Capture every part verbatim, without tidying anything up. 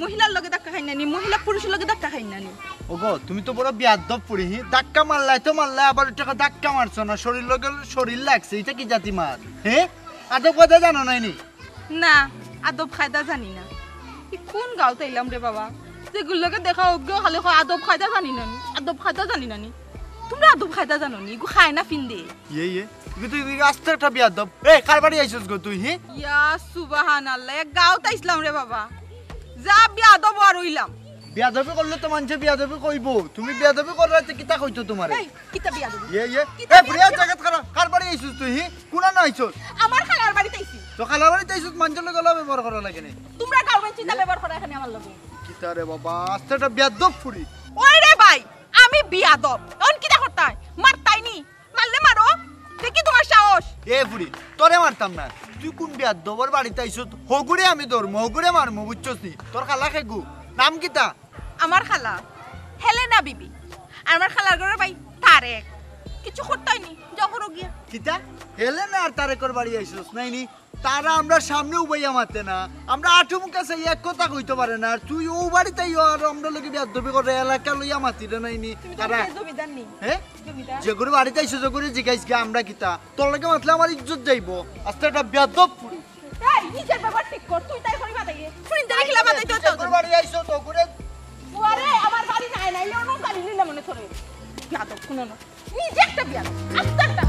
মহিলার লগে ধাক্কা খাইন না নি, মহিলা পুরুষর লগে ধাক্কা খাইন না নি। ওগো, তুমি তো বড় বেয়াদব ফুড়ি, হি? ধাক্কা মারলায় তো মারলায়, আবার ওটাকে ধাক্কা মারছো না, শরীর লগে শরীর লাগছে, ইটা কি জাতি মার? হে? আদব কায়দা জানো নায় নি? না, আদব কায়দা জানি না। ই কোন গাঁওত আইলাম রে বাবা? যেগুর লগে দেখা অউক গিয়া খালি কয়, "আদব কায়দা জানি না নি, আদব কায়দা জানি না নি।" তুমরা আদব কায়দা জানো নি? ইগু খায় না ফিন্দে। ইয়ে, ইয়ে। ইগু তুই, ইগু আস্তা একটা বেয়াদব। এ, কার বাড়ি আইছস গো তুই, হি? ইয়া সুবহানাল্লাহ, এক গাঁওত আইছলাম রে বাবা। যা বেয়াদব আর অইলাম। বেয়াদবি করলে তো মানষে বেয়াদবি কইবো। তুমি বেয়াদবি কররায় তে কিতা কইতো তুমারে? এই, কিতা বেয়াদবি? ইয়ে, ইয়ে। কিতা এ, বেয়াদবি? জাগাত খাড়া। কার বাড়ি আইছস তুই, হি? কুনানো আইছস? আমার খালার বাড়িত আইছি। তো খালার বাড়িত আইছস, মানষর লগে অলা ব্যবহার করা লাগে নি? তুমরা গাঁওবাসী ইতা ব্যবহার কররায় কেনে আমার লগে। কিতা রে বাবা, আস্তা একটা বেয়াদব ফুড়ি। ওই রে ভাই, আমি বেয়াদব। অখন কিতা করতায়? মারতায় নি? মারলে মারো। দেখি তুমার সাহস। এ ফুড়ি, তোরে মারতাম না। তুই কুন বেয়াদবর বাড়িত আইছস? হগুরে আমি ধরমু, হগুরে মারমু, বুঝছস নি? তোর খালা কেগু? নাম কিতা? আমার খালা হেলেনা বিবি। আমার খালার ঘরর ভাই তারেক। কিচ্ছু করতায় নি, যাও করো গিয়া। কিতা? হেলেনা আর তারেকর বাড়ি আইছস নায় নি? তারা আমরার সামনে উবাইয়া মাতে না, আমরা আটুমুখা চাই, এক কথা কইতো পারে না। আর তুই অউ বাড়িত আইয়া আর আমরার লগে বেয়াদবি কররায়, এলাকা লইয়া মাতিরে নায় নি? তুমি তো তারা জমিদার নি? হে? জমিদার। যেগুর বাড়িত আইছস, যেগুরে জিগাইস গিয়া আমরা কিতা? তোর লগে মাতলে আমার ইজ্জত যাইবো। আস্তা একটা বেয়াদব ফুড়ি। এই, নিজর ব্যবহার ঠিক কর, তুই তাই করি মাতাইয়ে। ফুড়িন্তারে কিলা মাতাইতো? যেগুর বাড়ি আইছস, যেগুরে। ওরে, আমার বাড়ি নায়, নাইলে অনো গালি নিলাম মনে করে। বেয়াদব, কুনানো। নিজে একটা বেয়াদব, আস্তা একটা।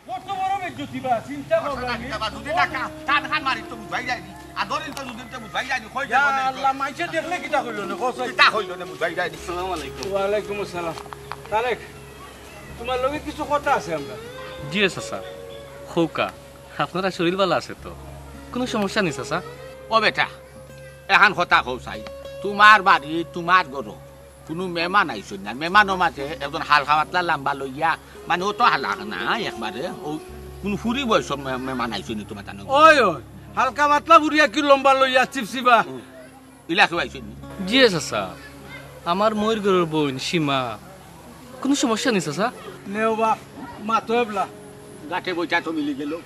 কত বড় বেইজ্জতি বা, চিন্তা করো না। যদি না কা-, কান কান মারি তো বুঝাই যায়নি। আর ধরিল তো যদি তো বুঝাই যায়নি, কই ইয়া যাবো না? আল্লাহ, মাইনষে দেখলে কিতা কইলো না, কও চাই। কিতা কইলো না, বুঝাই যায়নি। আসসালামু আলাইকুম। ওয়ালাইকুম আসসালাম। তারেক, তুমার লগে কিছু কথা আছে আমরার। জি চাচা, কউক্কা, আপনারার শরীর ভালা আছে তো? কুনু সমস্যা নি চাচা? ও বেটা, এখান কথা কও চাই, তুমার বাড়ি, তুমার ঘরো কুনু মেহমান আইছইন না। মেহমানর মাঝে একজন হালকা পাতলা লাম্বা লইয়া, মানে অত হালকা না একবারে, অউ কুনু ফুড়ি বয়সর মে-, মেহমান আইছইন নি তুমার তানো? ওই, ওই, হালকা পাতলা ফুড়ি আর কি লম্বা লইয়া চিপচিপা। হুম। ইলা কেউ আইছইন নি? জি চাচা, আমার মইর ঘরর বইন সীমা। কুনু সমস্যা নি চাচা? নেও বাপ, মাতো এবলা। গাটে বইটা তো মিলি গেল।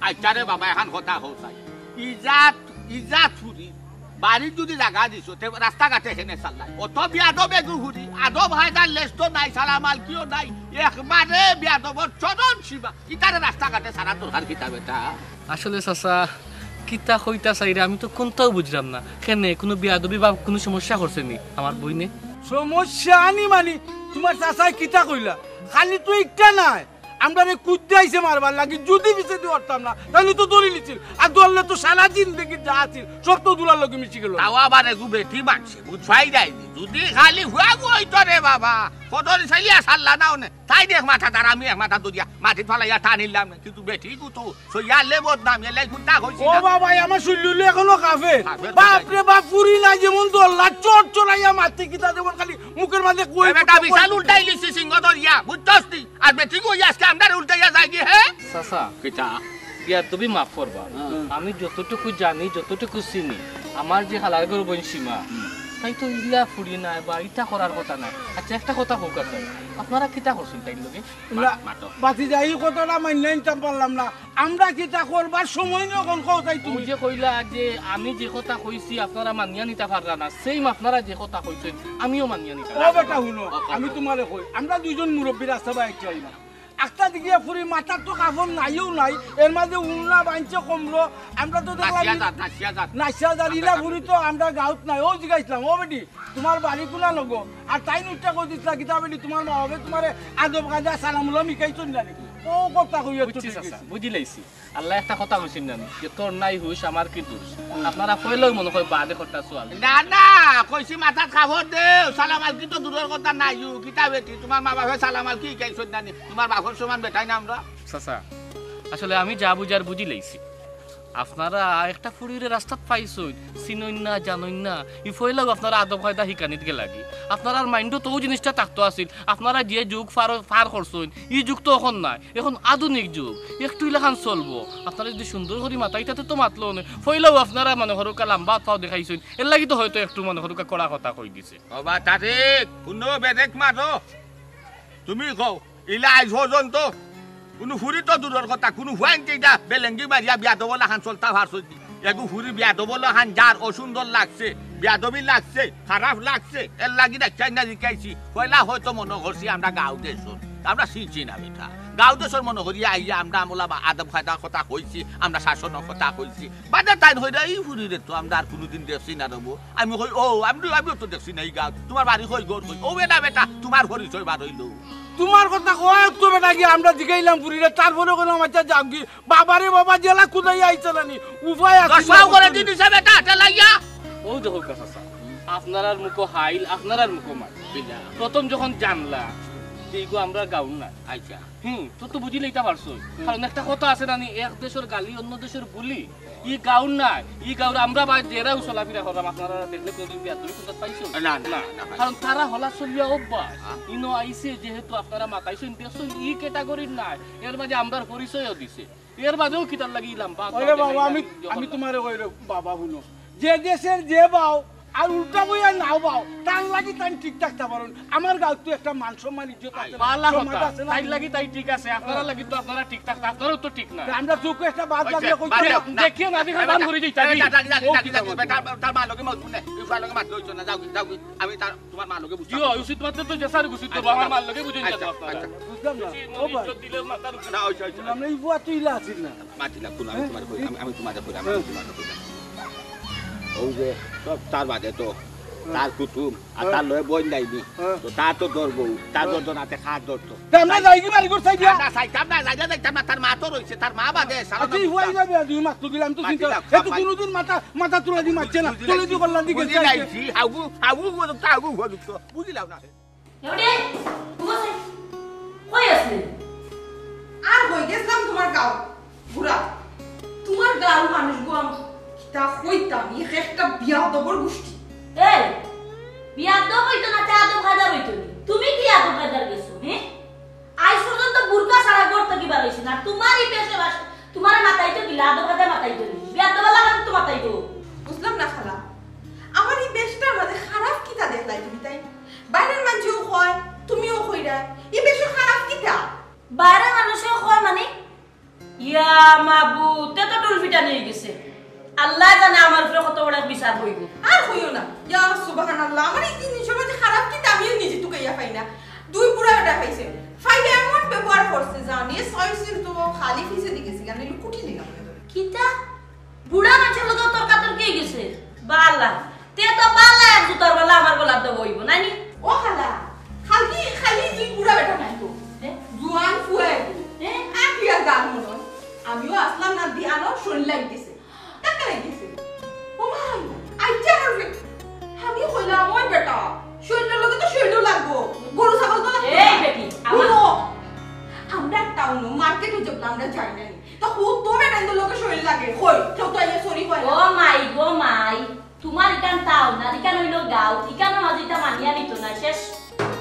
আইচ্ছা রে বাবা, এখান কথা কও চাই। ইজাত, ইজাত ফুড়ি। বাড়িত যদি জাগা দিছো, তে রাস্তাঘাটে কেনে চাল্লায়। অত বেয়াদব এগু ফুড়ি, আদব কায়দার লেশ তো নাই, সালাম আলকিও নাই। একবারে বেয়াদবর চরম সীমা। ইতারে রাস্তাঘাটে ছাড়ার দরকার কিতা বেটা? আসলে চাচা, কিতা কইতা চাইরা আমি তো কুন্তাউ বুঝরাম না। কেনে, কুনু বেয়াদবি বা কুনু সমস্যা করছে নি আমার বইনে? সমস্যা নি মানি, তুমার চাচায় কিতা কইলা? খালি তো ইটা নায়, আমরারে কুদ্দে আইছে মারবার লাগি, যদি পিছেদি অরতাম না, তাইলে তো ধরিলিছিল। আর ধরলে তো সারা জিন্দেগি যা আছিল, সব তো ধুলার লগে মিশি গেল। তাও আবার এগু বেটি মানষে, বুঝাই যায়নি। যদি খালি ফুয়াগু অইতো রে বাবা, কদরি চাইলিয়া ছাড়লা না অনে। তাইন এক মাথাত আর আমি এক মাথাত ধরিয়া মাটিত ফালাইয়া টানিলাম না। কিন্তু বেটিগু তো সইয়ালে বদনাম, এলাই কুন্তা কইছি ও না। বাবা, আমার শরীল অইলো এখনো কাফের। কাফের তো বাপ রে বাপ, ফুড়ি নাই যেমন দল্লা, চড় চড়াইয়া মাতে কিতা যেমন খালি মুখর মাঝে কই এ বেটা, কই বিশাল কই। উল্টাইলিছি সিংহ ধরিয়া, বুঝছস নি? আর বেটিগু আজকে আমরারে উল্টাইয়া যায়গি, হে? চাচা, কিতা? বেয়াদবি মাফ করবা। হুম। আমি যতটুকু জানি, যতটুকু চিনি, আমার যে খালার ঘরর বইন সীমা, হুম। তাই তো ইলা ফুড়ি নায় বা ইটা করার কথা নায়। আইচ্ছা, একটা কথা কউক্কা চাই, আপনারা কিতা করছইন তাইর লগে? না, মা-, মাতো। ভাতিজা, ই কথাটা মাইন্না নিতাম পারলাম না। আমরা কিতা করবার সময় নি অখন, কও চাই তুমি। অউ যে কইলা যে আমি যে কথা কইছি আপনারা মানিয়া নিতা পাররা না, same আপনারা যে কথা কইছইন আমিও মানিয়া নিতাম ও বেটা, হুনো, ও, ও, আমি ও। তুমারে কই, আমরা দুইজন মুরব্বি রাস্তা বায় আইছি না। একটা দিকে ফুড়ি মাথাত তো কাপড় নাইও নাই, এর মাঝে উন্না বাইনছে কমলো, আমরা তো দেখলাম নাচিয়া যার, নাচিয়া যার। নাচিয়া যার, ইলা ফুড়ি তো আমরার গাঁওত নাই। অউ জিগাইছলাম, ও বেটি, তুমার বাড়ি কুনানো গো? আর তাইন উল্টা কই দিছলা, কিতা বেটি, তুমার মা-বাফে তুমারে আদব কায়দা সালাম উলাম হিকাইছইন না নি? অউ কথা কইয়া তো বুঝছি ঠিক চাচা, আছে। বুঝিলাইছি। আল্লায় একটা কথা কইছইন না নি, যে তোর নাই হুশ, আমার কি দোষ? হুম। আপনারা কইলেও মনে কয় বাদে কথা চুয়াল। না, না, কইছি মাথাত কাপড় দেও, সালাম আলকি তো দূরর কথা নাই, উ, কিতা বেটি, তুমার মা-বাফে সালাম আলকি হিকাইছইন না নি? তুমার বাফর সমান বেটাইন না আমরা। চাচা, আসলে আমি যা বুঝার বুঝিলাইছি। আপনারা একটা ফুড়িরে রাস্তাত পাইছইন, চিনইন না, জানইন না, ই পয়লাউ আপনারা আদব কায়দা হিকানিত গেলাগি। আপনারার মাইন্ডো তো অউ জিনিসটা থাকতো আছিল, আপনারা যে যুগ পার, পার করছইন, ই যুগ তো অখন নায়, অখন আধুনিক যুগ। একটু ইলাখান চলবো। আপনারা যদি সুন্দর করি মাতাইতা তে তো মাতলো অনে। পয়লাউ আপনারা মনে করউক্কা লাম্বা আত পাও দেখাইছইন, এরলাগি তো হয়তো একটু মনে করউক্কা কড়া কথা কই দিছে। ও বা তারেক, হুনো, বেরেক মারো। তুমি কও, ইলা আইজ পর্যন্ত কুনু ফুড়ি তো দূরর কথা, কুনু ফুয়াইন্তে ইটা বেলেঙ্গি মারিয়া বেয়াদবর লাখান চলতা পারছইন নি? এগু ফুরি বেয়াদব অইলো হান, যার অসুন্দর লাগছে, বেয়াদবি লাগছে, খারাপ লাগছে, এর লাগি না চাই না জিকাইছি। পয়লা হয়তো মনো করছি আমরা গাঁও দেশর, আমরা চিনছি না বেটা। গাঁও দেশর মনো করি আইয়া আমরা আমলা বা আদব কায়দার কথা কইছি, আমরা শাসনর কথা কইছি। বাদে তাইন কইরা, "ই ফুরিরে তো আমরা আর কুনুদিন দেখছি না রে বো।" আমি কই, "ও, আমি, আমিও তো দেখছি না ই গাঁও। তুমার বাড়ি কই, ঘর কই?" "ও বেটা, বেটা, তুমার পরিচয় বার অইলো।" তুমার কথা কওয়া তো বেটা গিয়া আমরা জিগাইলাম ফুরিরে, তারপরে কইলাম, "আচ্ছা, যাও গি।" বাবারে বাবা, জেলা কুদাই আইছে না নি, উপায় আছে দশ পাও করে দিন হিসাবে এটা ঠেলাইয়া। ও দেখো কাকা চাচা, আপনারার মুখো হাইল, আপনারার মুখো মার। কিলা? প্রথম যখন জানলা যে ইগু আমরা গাউন না, আচ্ছা। হুম, তো, তো বুঝি লইতা পারছো। হুম। কারণ একটা কথা আছে না নি, এক দেশর গালি অন্য দেশর বুলি। ই গাউন না, ই গাউন আমরা বা যেরাও চলাফিরা করলাম, আপনারা দেখলে কোনোদিন বিয়া তুমি কোথাও পাইছো? না, না, না, না, না। কারণ তারা হলা চলিয়া অভ্যাস। হ্যাঁ। ইনো আইছে যেহেতু আপনারা মাতাইছেন, দেখছেন ই ক্যাটাগরির নাই, এর মাঝে আমরার পরিচয়ও দিছে। এর বাদেও কিতার লাগি লম্বা ওরে বাবা, আমি, আমি তোমারে কই রে বাবা, হুনো, যে দেশের যে বাও, আর উল্টা বইয়া নাও বাও, তার লাগি তাই ঠিক থাকতে পারুন। আমার গাঁও তো একটা মান সম্মান ইজ্জত আছে না, ভালা সমাজ কথা। আছে না। তাই লাগি তাই ঠিক আছে, আপনারা লাগি তো আপনারা ঠিক থাকতে, আপনারাও তো ঠিক না। আমরা চোখে একটা বাদ ওই লাগলে যে, কই বাদ করে? দেও, না। দেখিও না, দেখো, এ, বান বেটা, ধরে যাই, এ, তাই। বেটা, বেটা, ও বেটা, কি বেটা, করবো? বেটা, তার মার লগে মাত না। এই ফুয়ার লগে মাত লইছো না, যাও, যাও, আমি তার, তোমার মার লগে বুঝতাম। জিও, উচিত মাত্র তো যে স্যার উচিত তো আচ্ছা, আমার মার লগে বুঝুন আচ্ছা, যাতো আপনারা। আচ্ছা। বুঝলাম না। বেশি ও ভাই। ইজ্জত দিলে মাথা উঠে না। না, ওই, ওই, ওই। বললাম না, এই ফুয়া তুই ইলা আছিস না। মাতিলা, কোন আমি হ্যাঁ? তোমার কই, আমি, আমি তোমার কই, আমি হ্যাঁ। তোমার কই। ওই যে, সব তার বাদে তো, হ্যাঁ। তার কুটুম, আর হ্যাঁ। তার লয়ে বইন যাইনি। হ্যাঁ। তো তার তো ধরবো, তার হ্যাঁ। ধরতো না, তে খার ধরতো। তে আমরা যাই কি বাড়ি ঘর চাই দিয়া? না, না, চাইতাম না, যাইলে যাইতাম না, তার মা তো রইছে, তার মা বাদে, সারা আচ্ছা, এই না হুয়াই যাবে, আর দুই মাস তো গেলাম তো চিন্তা। মাতিলা, এ তো মাত-, কোনোদিন মাথা, মাথা তুলে দি মারছে না, বুঝি তুলে দি লাইছি, করলাম দি বুঝি গেছে। লাইছি, হাগু, হাগু, হাগু, হাগু, বুঝিলাম না। এবারে, ঘুমাছে? কই আছে? আর কই গেছলাম তোমার গাঁও ঘুরা। তোমার গাঁওর মানুষ গো, আম-, কিতা কইতাম, এক একটা বিয়াদবর গোষ্ঠী। এই, বিয়াদব হইতো না, তে আদব কায়দার হইতো নি। তুমি কি আদব কায়দার গেছো, হ্যাঁ? আজ পর্যন্ত বুরকা ছাড়া ঘর থাকি বার হইছি না। তোমার এই বেশে বাস-, তোমার মাথায় তো গিলা, আদব কায়দায় মাথায় তো নি। বিয়াদব আলা তো মাথায় তো। বুঝলাম না খালা, আমার এই বেশটার মাঝে খারাপ কিতা দেখলাই তুমি তাই? বাইরের মানুষেও কয়, তুমিও কইরা, এই বেশে খারাপ কিতা? বাইরের মানুষেও কয় মানে? ইয়া মাবুদ, তে তো ডুল ফিটা নিয়ে গেছে। আল্লাহ জানে আমার উপরে কত বড় বিচার হইব। আর হইও না। ইয়া সুবহানাল্লাহ, আমার এই জিনিসের মাঝে খারাপ কিতা আমিও নিজে তুকাইয়া পাই না। দুই বুড়া বেটা পাইছে। ফাইলে এমন ব্যবহার করছে জানে, ছয় সিল তো খালি ফিসে দিকে সিগান নিল কুটি দিলাম। কিতা? বুড়া মানুষের লগে তর্কাতর্কি হয়ে গেছে। বালা। তে তো বালা এক জুতার বালা আমার গলার দেবো হইব, নানি? ও খালা, খালি, খালি তুই বুড়া বেটা নাই তো। হ্যাঁ? জুয়ান ফুয়া এগু। হ্যাঁ? আর কি আর গান মনে হয়? আমিও আসলাম না, দিয়ানো শরীর লাগি গেছে। টাকা লাগি গেছে। ও মাই, আইচ্ছা আমার ফে-, আমিও কইলাম, "ওই বেটা, শরীরের লগে তো শরীরও লাগবো। গরু ছাগল তো লাগবো এই না।" বেটি, আমার হুনো, আমরা টাউনো মার্কেটে যেগুলো আমরা যাই না নি। তা কত বেটাইন্তর লগে শরীর লাগে। কই, কেউ তো আইয়া সরি কয় না। ও মাই গো মাই, তোমার ইখান টাউন, আর ইখান হইল গাঁও, ইখানর মাঝে ইটা মানিয়া নিত না, শেষ।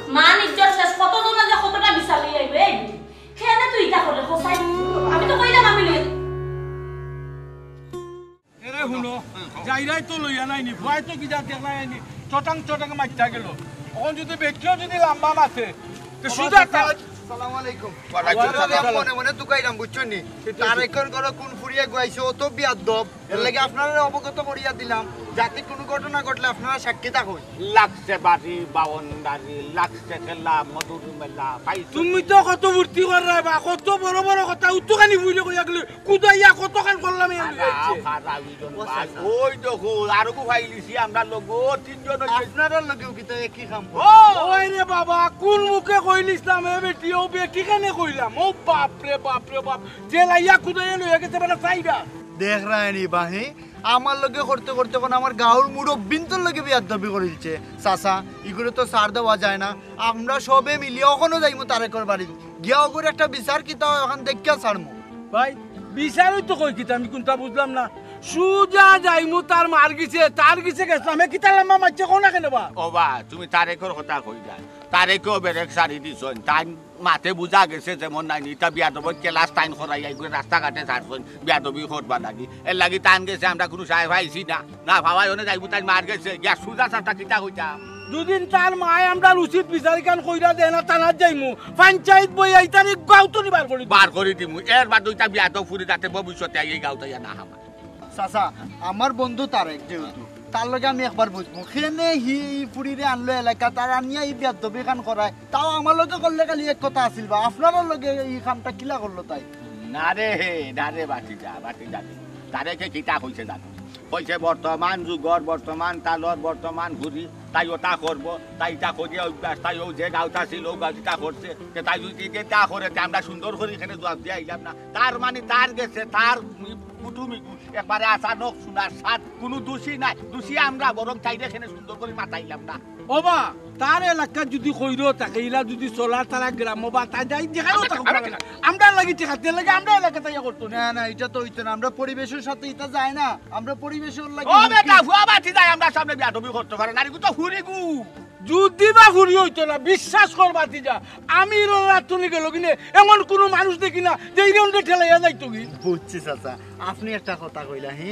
মান ইজ্জত শেষ, কতজন যে কতটা বিচার লই আইবে, এই বুড়ি। কেনে তুই ইটা করে, হোসাই? আমি তো কইলাম আমি লই। এরে হুনো, যাইরাই তো লইয়া নাইনি, ভয় তো কি যা দেখলাই আইনি, চটাং চটাং মারতা গেল। অখন যদি বেটিও যদি লম্বা মাতে, তো সুজা তা- আসসালামু আলাইকুম। ওয়ালাইকুম আসসালাম। মনে মনে তুকাইলাম, বুঝছো নি? তারেকর ঘরো কোন ফুরিয়া গুয়াইছে, ও তো বিয়াদ্দব। এর লাগি আপনারা অবগত করিয়া দিলাম, যাতে কোনো ঘটনা ঘটলে আপনারা সাক্ষী থাকইন। লাগছে বাড়ি, বাউন্ডারি, লাগছে খেলা, মধুর মেলা, পাইছো? তুমি তো কত ফুর্তি কররায় বা, কত বড় বড় কথা, উত্তুকানি বুঝলে কইয়া গেলে, কুদাইয়া কতখান করলাম এই আরে, লইয়া আইছে। আও, খারা, ওই জন ও ভাই, চাচা। ওই দেখো, আরো গু ফাইলিছি, আমরা লগে তিনজন হইছে। আপনারা লগেও কিতা একই কাম? ও! ওই রে বাবা, কোন মুখে কইলিছলাম এ বেটি, ও বেটি কেনে কইলাম? ও বাপ রে বাপ রে বাপ, যে লাইয়া কুদাইয়া লইয়া গেছে বেটা চাইরা। দেখরায়নি বাহি, আমার লগে করতে করতে কোন আমার গাঁওর মুরব্বিন্তর লগে বেয়াদবি করিলছে। চাচা, ইগুরে তো ছাড় দেওয়া যায় না। আমরা সবে মিলিয়া অখনো যাইমু তারেকর বাড়িত। গিয়া অগুর একটা বিচার কিতা অয় অখান দেখিয়া ছাড়মু। ভাই, বিচারই তো কই কিতা, আমি কুনটা বুঝলাম না। সুজা যাইমু তার মার গেছে, তার গেছে গেছলাম। এ কিতা লম্বা মারছে, কও না কেনে বা? ও বা, তুমি তারেকর কথা কইলায়। তারেকেও ব্রেক ছাড়ি দিছইন। তাইন মাতে বুঝা গেছে যেমন নাইনি, ইতা বিয়াদবর ক্লাস তাইন করাইয়া ইগুরে রাস্তাঘাটে ছাড়ছইন, বিয়াদবি করবার লাগি। এর লাগি তাইন গেছে, আমরা কুনু সায় পাইছি না। না পাওয়ায় অনে যাইবো, তাইন মার গেছে। গিয়া সুজা ছাড়তা কিতা কইতাম? দুদিন তার মায় আমরার উচিত বিচার ইখান কইরা দেয় না, থানাত যাইমু। পঞ্চায়েত বই আইতারি গাঁও তো নি বার করি দিমু। বার করি দিমু। এর বাদে ইতা বিয়াদব ফুরি যাতে ভবিষ্যতে আই এই গাঁওত আইয়া না হামায়। চাচা, আমার বন্ধু তারেক যেহেতু, তার লগে আমি একবার বুঝবো। কেনে হি ই ফুড়িরে আনলো এলাকাত, তার আনিয়া ই বেয়াদবি খান করায়, তাও আমার লগে করলে খালি এক কথা আছিল বা, আপনারার লগে ই কামটা কিলা করলো তাই? না রে, না রে, বাতি যা, বাতি যা। তারেকে কিতা কইছে জানো? কইছে বর্তমান যুগর, বর্তমান তালর, বর্তমান ঘুরি, তাই ওটা করবো, তাই ইটা করিয়া অভ্যাস, তাই ও যে গাউত আছিল, ও গাউত ইটা করছে, তে তাই যদি ইটা করে, তে আমরা সুন্দর করি এখানে জবাব দিয়া আইলাম না। তার মানে তার গেছে, তার মি-, কুটুমি একবারে আচানক শোনার সাত কোনো দোষী নাই, দোষী আমরা, বরং তাইরে এখানে সুন্দর করি মাতাইলাম না। ওবা, তার এলাকাত যদি কইরো থাকে, ইলা যদি চলার তারা গ্রাম বা তাই যাই যেখানেও থাকুক না কেন, আমরা লাগি ঠিক আছে, লাগে আমরা এলাকাত ইয়া করতো না। না, না, এটা তো হইতো না। আমরা পরিবেশের সাথে এটা যায় না। আমরা পরিবেশের লাগি ও হুমকি। বেটা, ফুয়া বাতি যায়, আমরা সামনে বিয়াদবি করতে পারে না, এগুলো তো ফুরিগু। যদি বা ফুরি হইতো না, বিশ্বাস কর বাতি যা, আমি রাতুনি গেল কিনে এমন কোনো মানুষ দেখি না যে এই রন্ডে ঠেলাইয়া যাইতো কি। বুঝছি চাচা, আপনি একটা কথা কইলা, হি,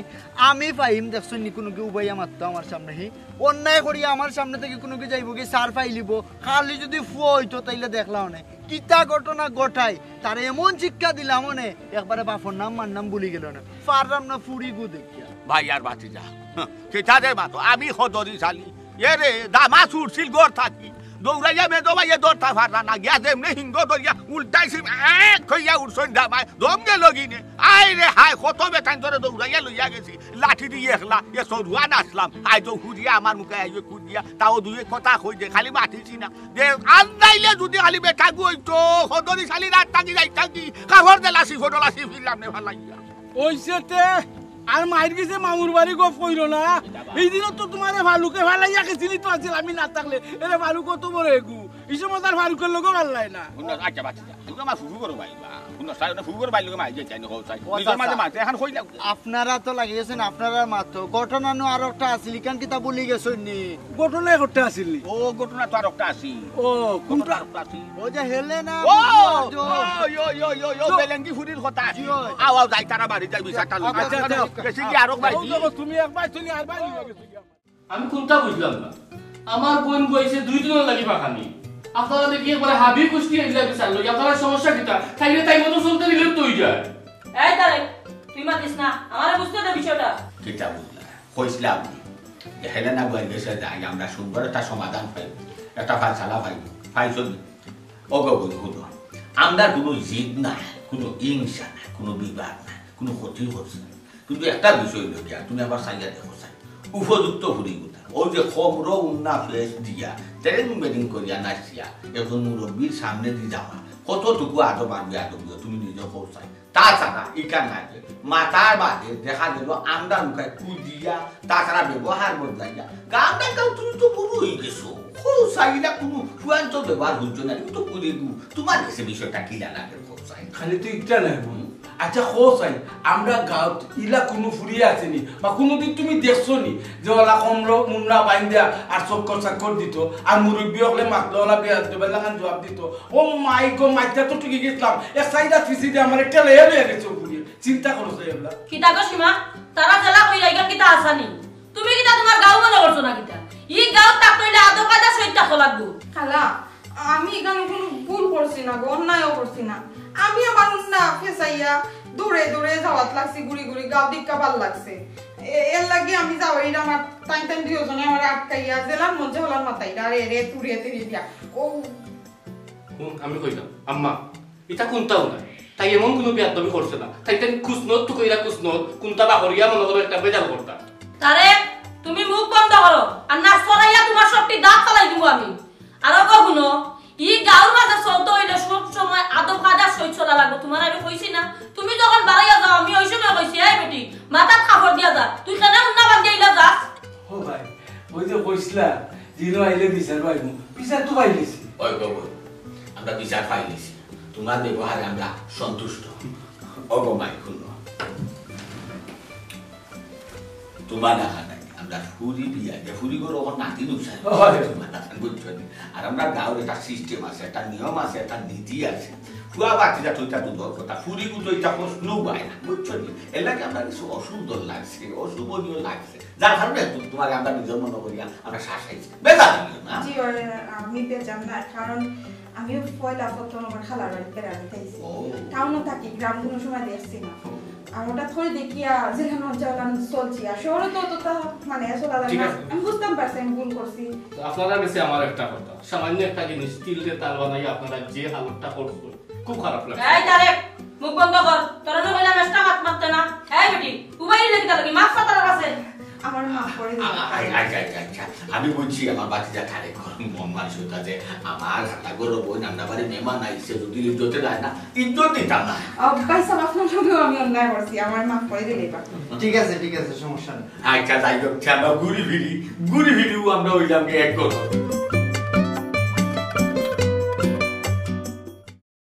আমি পাইম দেখছো নি কোনো কি উবাইয়া মারতো আমার সামনে, হি, অন্যায় করি আমার সামনে থেকে কোনো কি যাইবো কি সার পাইলিব, খালি যদি ফুয়া হইতো তাইলে দেখলা অনে কিতা ঘটনা ঘটাই, তারে এমন শিক্ষা দিলাম অনে, একবারে বাপর নাম মার নাম ভুলি গেল না, পারলাম না ফুরিগু দেখিয়া। ভাই আর বাতি যা, হ্যাঁ, কিতা দে মাতো, আমি খদরি চালি, এ রে, দামা ছুটছিল ঘর থাকি, দৌড়াইয়া মেদো ভাইয়ে ধরতা পারলা না, গিয়া যেমনে হিঙ্গ ধরিয়া উল্টাইছি, এক কইয়া উঠছইন দামায়, দম গেল গিনে। আয় রে হায়, কত বেটাইন ধরে দৌড়াইয়া লইয়া গেছি, লাঠি দিয়ে একলা, এ সরুয়া নাচলাম, আয় তো হুদিয়া আমার মুখে আইবে কুদিয়া, তাও দুই কথা কই দে, খালি মাতিছি না। যে আন্দাইলে যদি খালি বেটাগু হইতো, খদরি চালি রাত থাকি যাই থাকি, কাপড় দেলা সিফো ডলা সিফিলাম নে ফালাইয়া। ওইসে তে আর মাইর গেছে মামুর বাড়ি গপ কইল না। এই দিনও তো তোমারে ভালুকে ফালাইয়া গেছিলি তো আছিল, আমি না থাকলে। এরে ফারুক কত বড় এগু। এই সময় তার ফারুকের লোকও ভাল্লায় না। হুনো, আচ্ছা, বাচ্চা যা। তুমি আমার ফুফু করো ভাই, বা। হুনো, সাই, ওটা ফুফু করো ভাই, লোকে মাই যে চাইনি, হো, সাই। ও, নিজের আচ্ছা, মাঝে আচ্ছা। মাতে, এখন কই যাও? আপনারা তো লাগিয়েছেন, আপনারা মাত্র। ঘটনা নু আর একটা আছিল, ইখান কিতা ভুলি গেছইন নি? ঘটনা একটা আছিল নি? ও, ঘটনা তো আর একটা আছিল। ও, কোনটা? ঘটনা আর একটা আছিল। ও যে হেলেনা, ও, বুঝলো? ও, ইয়ো, ইয়ো, ইয়ো, ইয়ো, তো বেলেঙ্গি ফুরির কথা। জি, ওই। আও, আও, যাই তারা বাড়ি যাই, বিচারটা লই। আচ্ছা, আচ্ছা, আচ্ছা। বেশি কি আরো ভাই? ও, দেখো, তুমি একবার চলি, আর ভাই লইয়া গেছো। আমি কোনটা বুঝলাম না? আমার বোন বইছে দুই দিনের লাগি পাখানি। আপনারা দেখি একবারে হাবি কুষ্টি এগুলা বিচার লই, আপনারা সমস্যা কিতা? তাইলে তাই মতো চলতে দিলে তো হই যায়। এই তারেক, তুই মাতিস না, আমারে বুঝতে দে বিষয়টা। কিতা বুঝলা? কইছিলাম যে হেলেনা বইয়া গেছে যাই, আমরা সুন্দর একটা সমাধান পাইব, একটা ফাইসলা পাইব, পাইছো নি? ও গো বন্ধু, হুনো, আমরার কোনো জিদ নাই, কোনো হিংসা নাই, কোনো বিবাদ নাই, কোনো ক্ষতি করছে না। কিন্তু একটা বিষয় হইল গিয়া, তুমি আবার চাইয়া দেখো চাই, উপযুক্ত ফুরিগুতা, ওই যে খমর উন্না ফেস দিয়া, ডেরিং বেরিং করিয়া নাচিয়া, একজন মুরব্বীর সামনে দি যাওয়া, কতটুকু আদব আর বেয়াদবি, তুমি নিজে কও চাই। তাছাড়া ইখান নাই যে মাতার বাদে দেখা গেল আমরা মুখায় কুদিয়া, তাছাড়া ব্যবহার বদলাইয়া। গান গাইতাও তুমি তো বুড়ো হয়ে গেছো। কও চাই, ইলা কোনো চূড়ান্ত ব্যবহার হইতো না, তুমি তো ফুরিগু। তোমার কাছে বিষয়টা কিলা লাগে কও চাই? খালি তো একটা নাই, হুম। আচ্ছা, কও চাই, আমরা গাঁওত ইলা কোনো ফুরি আছে নি? বা কোনোদিন তুমি দেখছো নি যে ওলা কমলো মুন্না বাইন্দা আর চক্কর চাক্কর দিত, আর মুরব্বী হকলে মাতলো ওলা বেয়াদবের লাখান জবাব দিত? ও মাই গো, মাইতা তো ঠুকি গেছিলাম, এক সাইডা ফিসি দিয়ে আমার একটা লেয়া লইয়া গেছে ও ফুরিয়ে। চিন্তা করো চাই আমরা। কিতা গো সীমা, তারা জেলা কইরা ইগা কিতা আসানি? তুমি কিতা তোমার গাঁও মনে করছো না কিতা? ই গাঁও থাকতে হইলে আদব কায়দা সহিত থাকো লাগবো। খালা, আমি এখানে কোনো ভুল করছি না গো, অন্যায়ও করছি না। আমি আমার উন্না ফেসাইয়া দূরে দূরে যাওয়াত লাগছি, ঘুরি ঘুরি গাঁও দিক্কা ভাল লাগছে। এ-, এর লাগি আমি যাওয়াই আমার তাই তাই দুইজনে আমার আটকাইয়া জেলার মধ্যে হলার মাথায় রে রে তুড়িয়ে তুড়িয়ে দিয়া। ও হুম, আমি কইলাম, আম্মা, ইটা কুন্তাও না। তাই এমন কুনু বেয়াদবি করছে না। তাই তাই কুসনত তো কইরা কুসনত, কুন্তা বা করিয়া মনে করো একটা বেজাল করতা। তারেক, তুমি মুখ বন্ধ করো। আর না সরাইয়া তোমার সবটি দাঁত ফালাই দিমু আমি। আর ওগো হুনো, ই গাঁওর মাঝে চলতে হইলে সব সময় আদব কায়দা সই চলা লাগবো। তোমার আমি কইছি না? তুমি যখন বাড়াইয়া যাও, আমি ওই সময় কইছি, "এই বেটি, মাথাত কাপড় দিয়া যা। তুই কেন উন্না বান্ধিয়া ইলা যাস?" ও ভাই, ওই যে কইছিলা, জিনো আইলে বিচারও আইবো। বিচার তো পাইলিছি। ওই গো বই, আমরা বিচার পাইলিছি। তোমার ব্যবহারে আমরা সন্তুষ্ট। ও গো মাই, হুনো। তোমার দেখা নাই, আমরা ফুরি বিয়া, যে ফুরি গরু ওখানে নাতি নুকসান। ওই। তোমার দেখা, বুঝছো নি? আর আমরা গাঁওর একটা সিস্টেম আছে, একটা নিয়ম আছে, একটা নীতি আছে। ফুয়া বাতিজা তো ইটা তো দর কথা, ফুরি গুতো ইটা প্রশ্নও হয় না, বুঝছো নি? এর লাগি আমরা কিছু অসুন্দর লাগছে, অশোভনীয় লাগছে। যার কারণে তো তোমারে আমরা নিজর মনে করিয়া আমরা শাসাইছি। বেজার হইও না। জি, ওরে, আমি বেজার না, কারণ আমিও পয়লা প্রথম আমার খালার বাড়িত বেড়াইতে আইছি। ও। টাউনো থাকি, গ্রাম কোনো সময় দেখছি না। ও। আর হঠাৎ করে দেখিয়া যেখানে মন চায় ওখানে চলছি। আর শহরে তো অতটা মানে চলা যায় ঠিক না। আছে। আমি বুঝতাম পারছি আমি ভুল করছি। তো আপনারার কাছে আমার একটা কথা, সামান্য একটা জিনিস তিলরে তাল বানাই আপনারা যে হালতটা করছেন, খুব খারাপ লাগছে। এই তারেক, মুখ বন্ধ কর। তোরা না কইলাম এক্সট্রা মাত মারতে না। এই বেটি, উবাই লেগে গেল কি? মাফ চাও তার কাছে। আমার মাফ করে দিন। আচ্ছা, আচ্ছা, আচ্ছা, আচ্ছা। আমি বুঝছি আমার বাতিজা তারেক, মন মানসিকতা যে আমার হাতা গরু বোন আমরা বাড়ি মেহমান আইছে, যদি ইজ্জতে যায় না, ইজ্জত দিতাম না। আহ, ভাই সাহেব, আপনার সঙ্গেও আমি অন্যায় করছি, আমার মাফ করে দিলেই পারতো। ঠিক আছে, ঠিক আছে, সমস্যা নেই। আচ্ছা, যাই হোক, আমরা ঘুরি ফিরি, ঘুরি ফিরিও আমরা হইলাম কি এক কথা।